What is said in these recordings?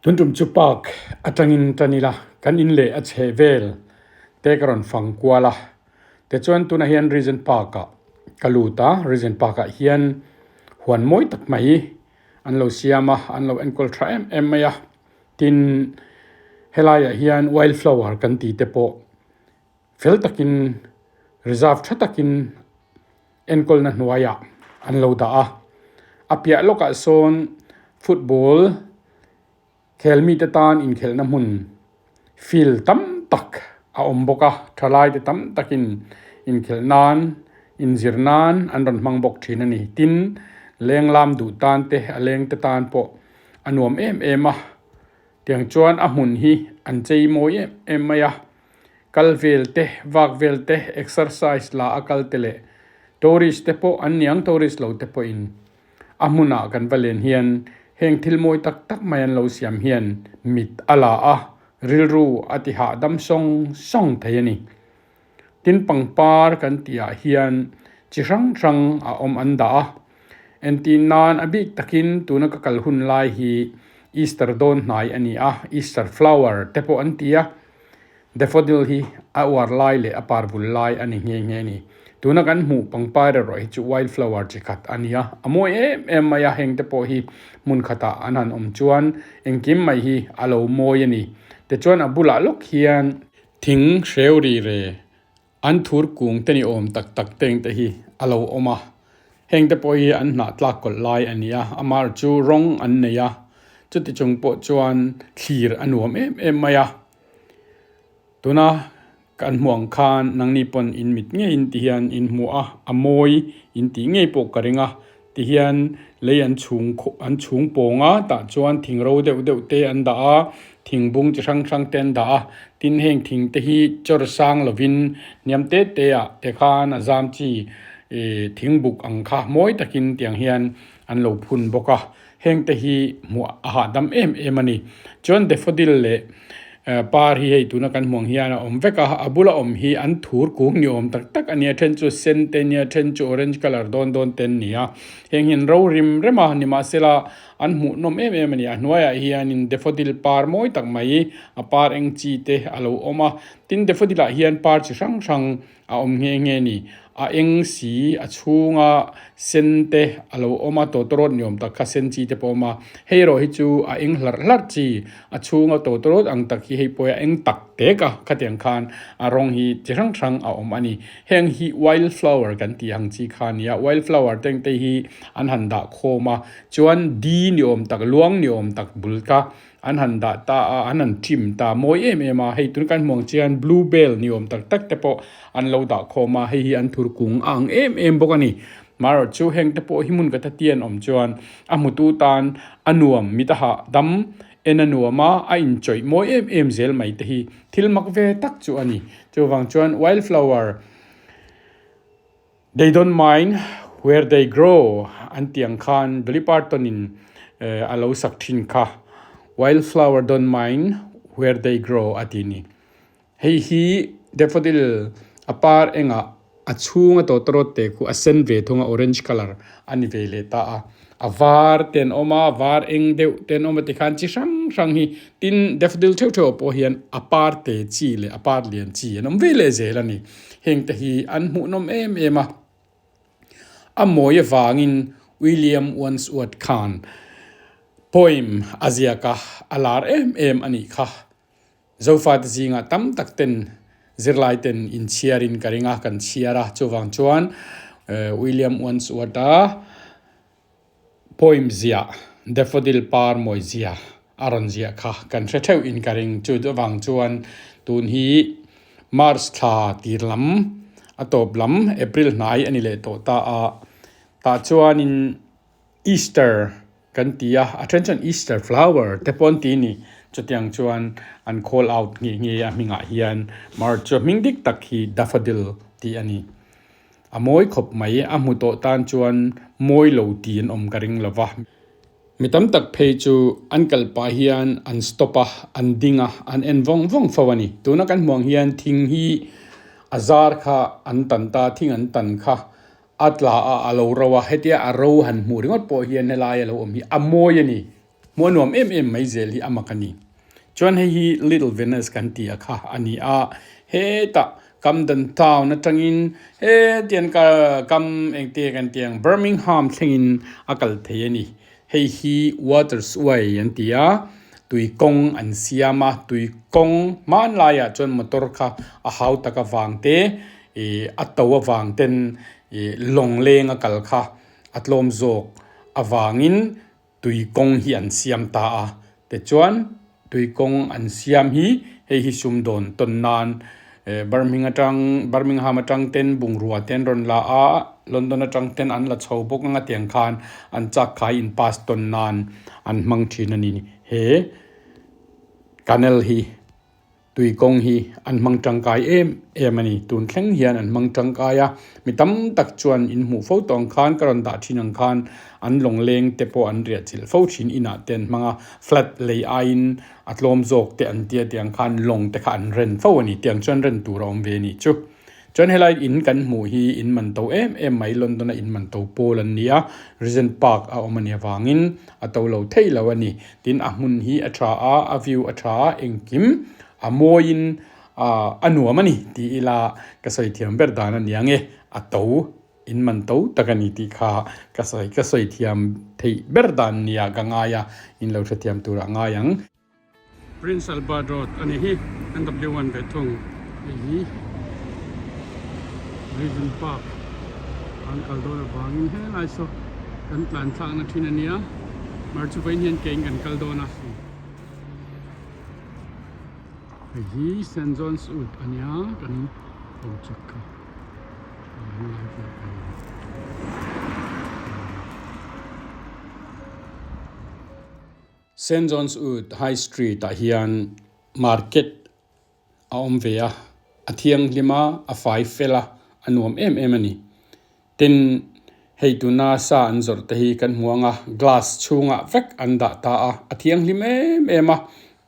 Tun tum chu park atangin tan ila kan in leh a chheh vel te ka rawn fang kual a tichuan tunah hian Regent Park ah ka lut a Regent Park ah hian huan mawi tak mai an lo siam a an lo enkawl tha em em mai a tin helaiah hian wild flower kan tih te pawh fel takin reserve tha takin enkawlna hnuaiah an lo dah a a piah lawkah sawn football khel mite tan inkhelhna hmun field tam tak a awm bawk a thalai te tam takin inkhelh nan inzir nan an rawn hmang bawk thin a ni tin lenglam duh tan te a leng te tan pawh a nuam em em a tiang chuan a hmun hi an chei mawi em em mai a. Kal vel te, vak vel te, exercise la a kal te leh tourist te pawh an niang tourist lo te pawhin a hmunah kan va len hian heng thil mawi tak tak mai an lo siam hian mit a la a, rilru a ti hahdam sawng sawng thei a ni. Tin pangpar kan tihah hian chi hrang hrang a awm an dah a, entir nan a bik takin tuna ka kal hun lai hi Easter dawn hnai a ni a, Easter flower te pawh an ti a. Daffodil hi a uar lai leh a par vul lai a ni nghe nghe a ni. Tuna kan hmuh pangpar erawh hi chu wild flower chi khat a ni a, a mawi em em mai a, heng te pawh hi hmun khatah an han awm chuan engkim mai hi a lo mawi a ni. Tichuan a bulah lawk hian thing hreu ri re an thur kung te ni awm tak tak te ang te hi a lo awm a, heng te pawh hi an hnah tlak kawlh lai a ni a, amah chu rawng an nei a, chuti chung pawh chuan thlir a nuam em em mai a. Tuna kan hmuh ang khan nangni pawn in mit ngeiin ti hian in hmu a, a mawi in tih ngei pawh ka ring a, ti hian lei an chhung an chhung pawng a tah chuan thing ro deuh deuh te an dah a, thing bung chi hrang hrang te an dah a, tin heng thing te hi chawr sang lovin hniam te te ah te khan a zam chi ih thing buk ang kha mawi takin tiang hian an lo phun bawk a. Heng te hi hmuh a hahdam em em a ni. Chuan daffodil leh par hi hei tuna kan hmuh ang hian a awm vek a, a bula awm hi an thur kung ni awm tak tak a nia, then chu sen te nia, then chu orange colour dawn dawn te an ni a. Heng hi an ro rim rem a, nimahsela an hmuhnawm em em a ni. A hnuaiah hianin daffodil par mawi tak mai a par eng chi te a lo awm a, tin daffodil ah hian par chi hrang hrang a awm nghe nghe ni. A eng si a chhunga sen te a lo awm a tawtawrawt ni awm tak kha sen chi te pawh a awm a. Hei erawh hi chu a eng hlarh hlarh chi a chhunga tawtawrawt ang tak hi hei pawh hi a eng tak tek a khatiang khan a rawng hi chi hrang hrang a awm a ni. Heng hi wild flower kan tih ang chi kha a ni a, wild flower te ang te hi an han dah khawm a chuan di ni awm tak luang ni awm tak bul kha An han dah ta a, an han trim ta mawi em em a, hei tun kan hmuh ang chian blue bell ni awm tak tak te pawh an lo dah khawm a, hei hi an thur kung a ang em em bawk a ni. Marawh chu heng te pawh hi hmun ka ta ti an awm chuan a hmutu tan a nuam mit a hah dam en a nuam a, a inchawih mawi em em zel mai te hi thil mak ve tak chu a ni. Chuvang chuan wild flower They don't mind where they grow an tih ang khan Dolly Parton in a lo sak thin kha Wildflower don't mind where they grow a ti ni. Hei hi daffodil a par engah a chhung a tawtawrawt te khu a sen ve thung a orange colour a ni ve leh ta a. A var te an awm a, var eng deuh te an awm a tikhan chi hrang hrang hi tin daffodil theuh theuh ah pawh hian a par te chi leh a par lian chi an awm ve leh zel a ni. Heng te hi an hmuhnawm em em a, a mawi avangin William Wordsworth khan poem a ziak a, a lar em em a nih kha. Zofate zingah tam tak ten zirlai ten inchhiarin ka ring a, kan chhiar a, chuvang chuan William Wordsworth-a Poem ziah, Daffodil par mawi zia a rawn ziah kha kan hre theuh in ka ring. Chu avang chuan tun hi March thla tir lam a tawp lam April hnai a ni leh tawh ta a, tah chuanin Easter kan ti a, a then chuan Easter flower te pawh an ti a ni. Chutiang chuan an call out nghe nghe a hmingah hian March chu a hming dik tak hi Daffodil tih a ni. A mawi khawp mai, a hmu tawh tan chuan mawi lo ti an awm ka ring lo va. Mi tam tak phei chu an kal pah hian an stop a, an ding a, an en vawng vawng fo a ni. Tuna kan hmuh ang hian thing hi a zar kha an tan ta, thing an tan kha a tla a, a lo ro a, hetia a ro han hmuh ringawt pawh hian helai a lo awm hi a mawi a ni. Hmuh a nuam em em mai zel hi a mak a ni. Chuan hei hi Little Venice kan tih a kha a ni a, hetah Camden Town atangin hetiang ka kam engte kan tih ang Birmingham thlengin a kal thei a ni. Hei hi Waters Way an ti a, tui kawng an siam a, tui kawng hmanlaiah chuan motor kha a hau tak avang te ih a to avang ten ih lawng leng a kal kha a tlawm zawk avangin tui kawng hi an siam ta a tichuan tui kawng an siam hi hei hi sumdawn tawn nan eh Birmingham atang Birmingham atang ten bungrua te an rawn la a London atang ten an la chho bawk anga tiang khan an chak khai in pass tawn nan an hmang thin a ni he canal hi. Tui kawng hi an hmang tangkai em em a ni. Tun thleng hian an hmang tangkai a, mi tam tak chuan in hmuh fo tawng khan ka rawn dah thin ang khan an lawngleng te pawh an riah chilh fo thin inah te an hmang a, flat lei aiin a tlawm zawk te an tia tiang khan lawng te kha an ren fo a ni. Tiang chuan ren tur a awm ve a nih chu. Chuan helai in kan hmuh hi in man to em em mai London a in man to pawl an ni a, Regent Park a awm a nih avangin a to lo thei lo a ni. Tin a hmun hi a tha a, a view a tha a, engkim a mawiin a nuam a ni tih ila ka sawi thiam ber dan a ni ang e, a to in man to tak a ni tih kha ka sawi ka sawi thiam theih ber dan nia ka ngai a, in lo hrethiam turah ngai ang. Prince Albert Road a ni hi NW1 ve thung hei hi Regent Park an kal dawn avangin helai saw kan tlan thlakna thin a nia mar chu vawiin hian kein kan kal dawn a hei hi St John's Wood a nia kan ho chak kha helai pawh a ni. St John's Wood High Street ah hian market a awm ve a, a thianghlim a, a fai fel a, a nuam em em a ni. Tin, hei tuna sa an zawrh te hi kan hmu ang a, glass chhungah vek an dah ta a, a thianghlim em em a,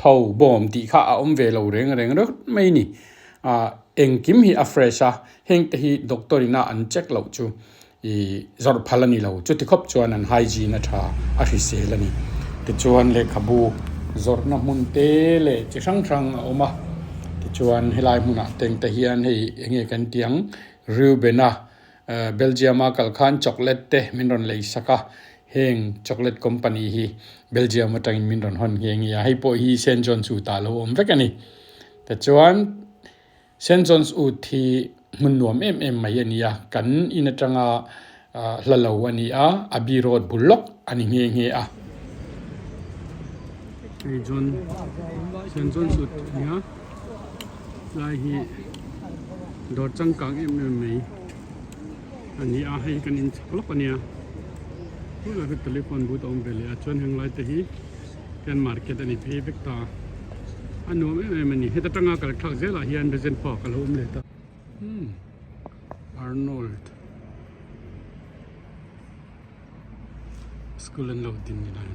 tho bawm tih kha a awm ve lo reng reng ringawt mai a ni. Ah engkim hi a fresh a, heng te hi doctor ina an check loh chu I zawrh phal a ni lo. Chuti khawp chuan an hygiene a tha, a hrisel a ni. Tichuan lehkhabu zawrhna hmun te leh chi hrang hrang a awm a. Tichuan helai hmunah teng te hian hei eng nge kan tih ang, Reuben-a Belgium-a kal khan chocolate te min rawn lei sak a, heng chocolate company hi Belgium atangin min rawn hawn nghe nghe a, hei pawh hi Saint John's Wood-ah a lo awm vek a ni. Tichuan. Saint John's Wood hi hmun nuam em em mai a ni a, kan in atanga hla lo a ni a, Abbey Road bul lawk a ni nghe nghe a. Hei John, Saint John's Wood a ni a, lai hi dawr changkang em em mai a ni a, hei kan in chhak lawk a nia, tunah hian telephone booth a awm ve leh a, chuan heng lai te hi. Kan market a ni phei vek ta a nuam em em a ni heta tanga kal thlak zelah hian Regent Park a lo awm leh ta umm Arnold school an lo din ni lai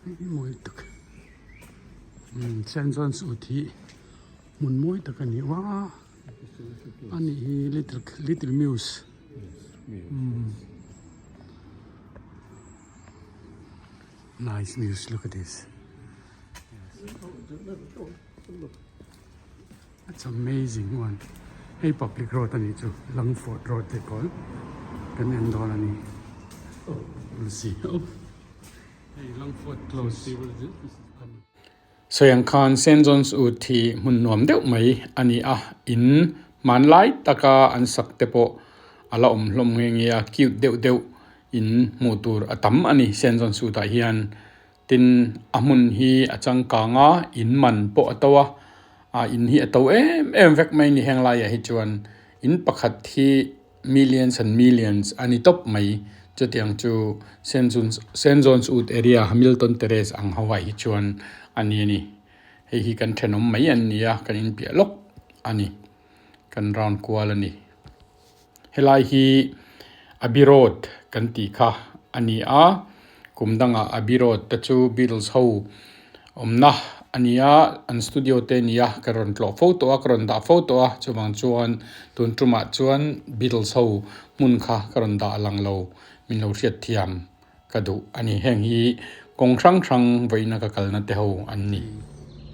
hei hi mawi tak umm Saint John's Wood hi hmun mawi tak a ni a ani hi little little muse. Nice news, look at this. That's amazing one. Hei public road ani chu Langford road te kawl kan en dawn ani. We'll see. Oh. Hei Langford close. Sawiang khan Saint John's Wood hi hmun nuam deuh mai a ni a, in hmanlai taka an sak te pawh a la awm hlawm nghe nghe a, cute deuh deuh in hmuh tur a tam a ni Saint John's Wood ah hian. Tin, a hmun hi a changkang a, in man pawh a to a, ah in hi a to em em vek mai a ni heng laiah hi chuan in pakhat hi Millions and millions a ni tawp mai. Chutiang chu Saint John's Saint John's Wood area Hamilton Terrace ang ho ah hi chuan a ni a ni. Hei hi kan thenawm mai an ni a, kan inpiah lawk a ni. Kan round kual a ni. Helai hi Abbey Road kan tih kha a ni a, kum dangah Abbey Road te chu Beatles ho awmna a ni a, an studio te a ni a, ka rawn tlawh fo tawh a, ka rawn dah fo tawh a, chuvang chuan tun tumah chuan Beatles ho hmun kha ka rawn dah lang lo. min lo hriat thiam ka duh a ni. Heng hi kawng hrang hrang vawiina ka kalna te ho an ni.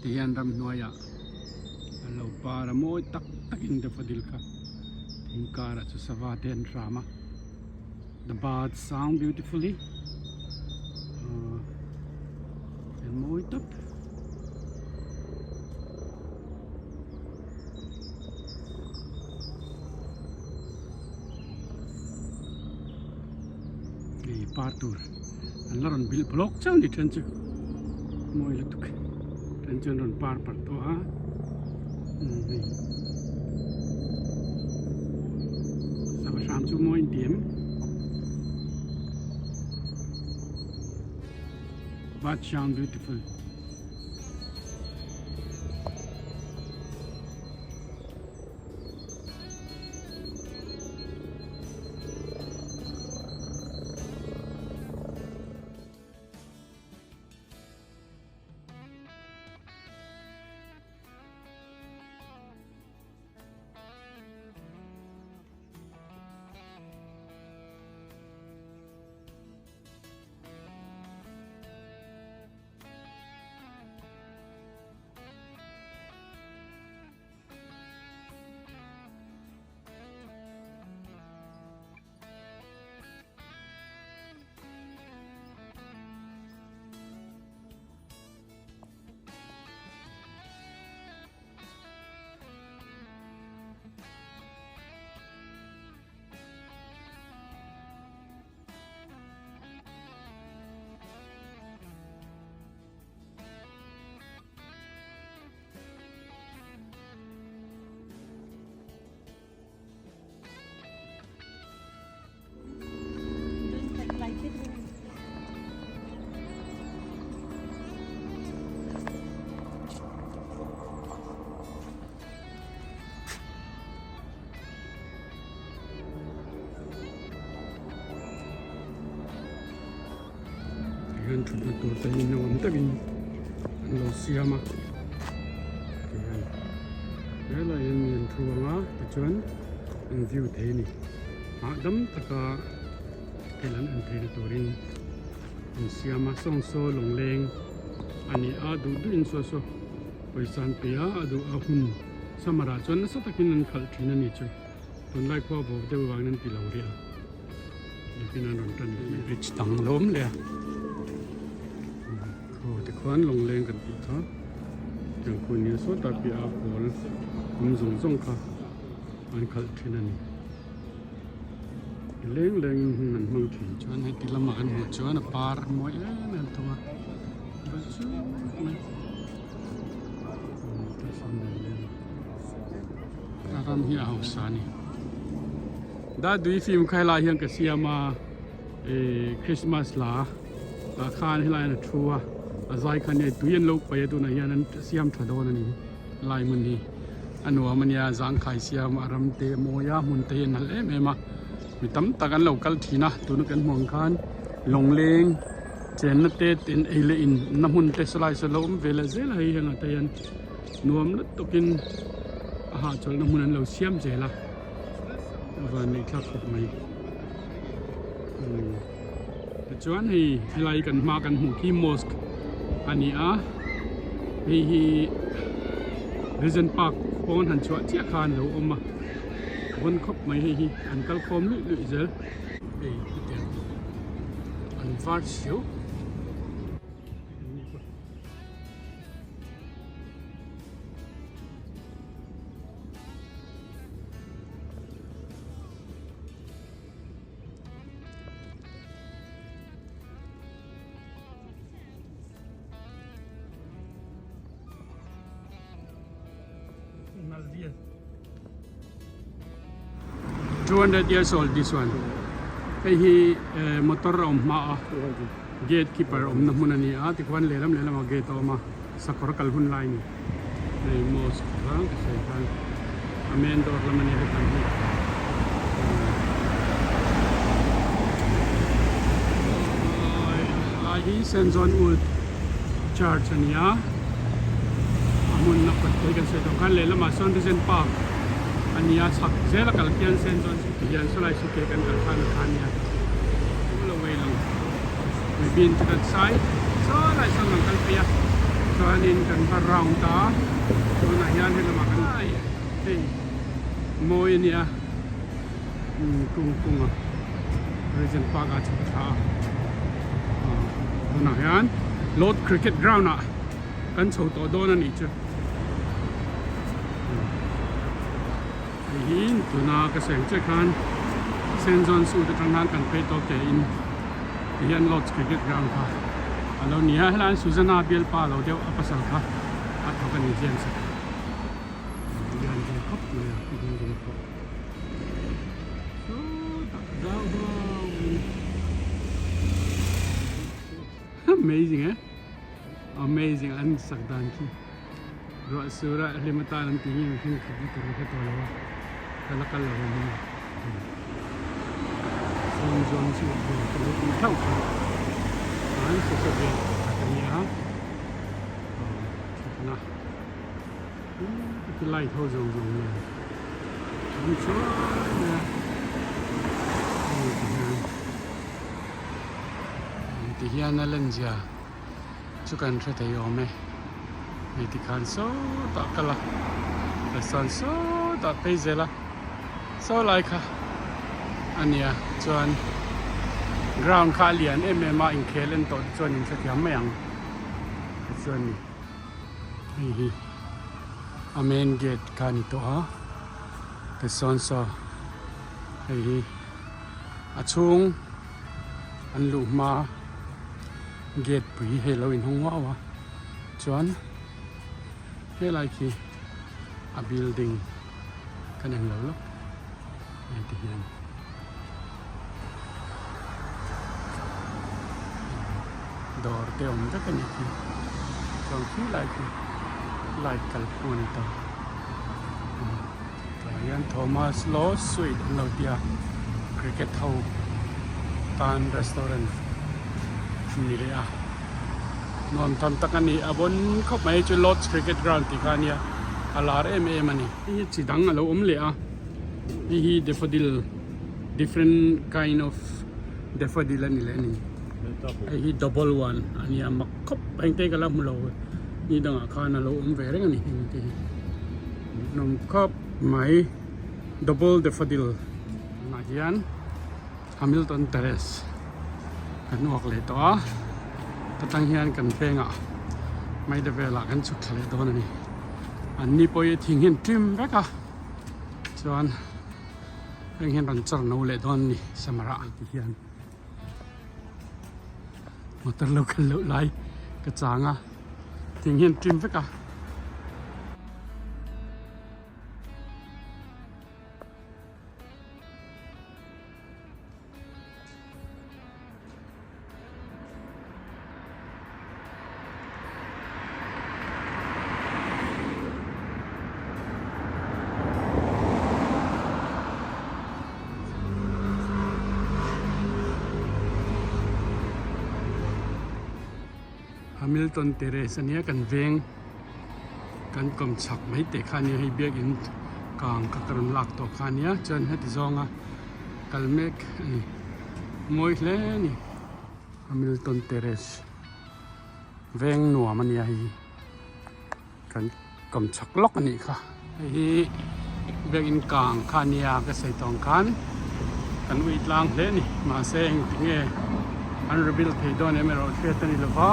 Tihian ramhnuaiah an lo par a mawi tak takin daffodil kha thing karah chu sava te an hram a. The birds sound beautifully ahh an mawi tawp. Hei par tur an la rawn bilh blawk chauh a ni then chu mawi lutuk then chu an rawn par parh tawh a umm hei sava hram chu mawi an ti em bird sound beautiful. Tihian thutna tur te hi nuam takin an lo siam a tihian helaiah hian mi an thu ang a tichuan an view thei a ni hahdam taka thil an en theihna turin an siam a sawngsaw lawngleng a ni a duh duhin saw saw pawisa an pe a a duh a hun summer ah chuan nasa takin an khalh thin a ni chu. Tunlai khua vawk deuh vangin an ti lo rih a, nikin an rawn tan hi bridge dang a lo awm leh a, khaw tikhuan lawngleng kan tih kha tiang khu nia sawtah piah a pawl awm zawng zawng kha an khalh thin a ni, leng lengin hun an hmang thin chuan heti lamah kan hmuh chuan a par mawi em em thung a, va zuk mai. A ram hi a hausa a ni Dadui film kha helai hian ka siam a eh Christmas la tah khan helai hian a thu a a zai kha nia tui an lo paih a tunah hian an siam tha dawn a ni helai hmun hi a nuam a nia zangkhai siam a ram te a mawi a hmun te hi a nalh em em a mi tam tak an lo kal thin a tuna kan hmuh ang khan lawngleng chenna te tin ei leh in na hmun te sawlai saw lo awm ve leh zel a hei hengah te hian nuam lutuk in a hahchawlhna hmun an lo siam zel a a van neih thlak khawp mai tichuan hei helai kan hma kan hmuh khi mosque a ni a hei hi Regent Park pawn han chhuah chiah khan a lo awm a vawn khawp mai hei hi an kal khawm luih luih zel. Hei hetiang an var siau. 200 years old this one hei hi eh, motor a awm hma a gate keeper awmna hmun a ni a tikhuan lehlam lehlamah gate a awm a sakawr kal hun lai a ni hei mosque kha ka sawi khan a main door lam a ni hetlam hi lai hi St. John Wood Church a ni a a hmun a kawt te hi kan sawi tawh khan lehlamah sawn Regent Park a ni a chhak zela kal khian St. John hian sawlai suke kan kal khan a kha a nia. Been to that side saw lai sawn kan kal phei a chuanin kan va round a tunah hian helamah kan hei mawi a nia kung kunga Regent Park ah chhuk thla a tunah hian Lord Cricket Ground ah kan chho tawh dawn a nih chu hei hi tuna ka seng chiah khan Saint John's Wood atang khan kan phei tawh ke in ti hian Lord's Cricket Ground kha a lo ni a helai ah Susanna bialpa lo deuh a pasal kha a thawk a ni James a lian ve khawp mai a building pawh sawtah zau zau in amazing eh amazing an sak dan khi ruah sur a hlim atan an ti nge mihring khat na tur ka hre tawh lo a ka la kal lo a ni sawn zawn chu vel ka lo tih hlauh kha an sawsaw vel pakhat a ni a thutna khi light ho zawng zawng nen an chuai mai a hei ti hian ti hian a len zia chu kan hre thei awm e hei tikhan sawtah kal a tichuan sawtah phei zel a saw lai kha a nia chuan ground kha a lian em em a inkhel en tawh te chuan in hrethiam mai ang tichuan ni hei hi a main gate kha a ni tawh a tichuan saw hei hi a chhung an luh hma gate pui hi hei lo inhawng uau a chuan helai khi a building kan eng lo lawk hei ti hian dawr te awm vek a nih khi chuan khi lai khi light kalphung a ni ta tah hian Thomas Law Suite an lo ti a cricket ho tan restaurant a ni leh a nuam tham tak a ni a bawn khawp mai chu Lord's Cricket Ground tih kha a nia a lar em em a ni. Hei hi chi dang a lo awm leh a hei hi daffodil different kind of daffodil a ni leh a ni hei hi double one a nia mak khawp engte ka la hmu lo ni dangah khan a lo awm ve reng a ni heng te hi. Nawm khawp mai double daffodil ah hian Hamilton Terrace kan uak leh tawh a ta tang hian kan vengah maida velah kan chhuk thla leh dawn a ni an ni pawh hi thing hi an trim vek a chuan heng hian rawn char no leh dawn a ni summer ah ti hian motor lo kal loh lai ka chang a thing hi an trim vek a. Hamilton Terrace ania kan veng kan kawm chhak mai teh kha ania hei biakin kang kha ka rawn lak tawh kha ania chuan heti zawnga kal mek a ni mawi hle a ni Hamilton Terrace veng nuam ania hei hi. Kan kawm chhak lawk a nih kha hei hi biakin kang kha a nia ka sawi tawng khan kan ui tlang hle a ni mahse engtinge an rebuild thei dawn em erawh hriat a ni lo va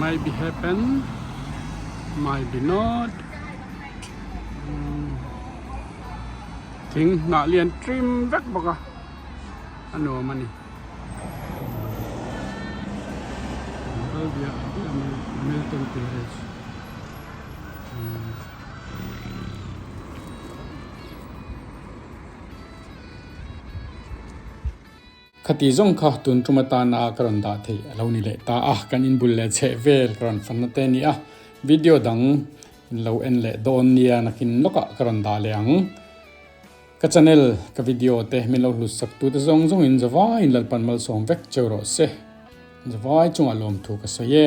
might be happen might be not thing hnah lian trim vek bawk a a nuam a ni. Khati zawng kha tun tum atana ka rawn dah theih a lo ni leh ta a, kan inbul leh chheh vel ka rawn fanna te a ni a, video dang in lo en leh dawn nia nakin lawkah ka rawn dah leh ang. Ka channel, ka video te min lo hlut sak tute zawng zawngin zavaiin Lalpan malsawm vek cheu rawh se. Zavai chungah lawmthu ka sawi e.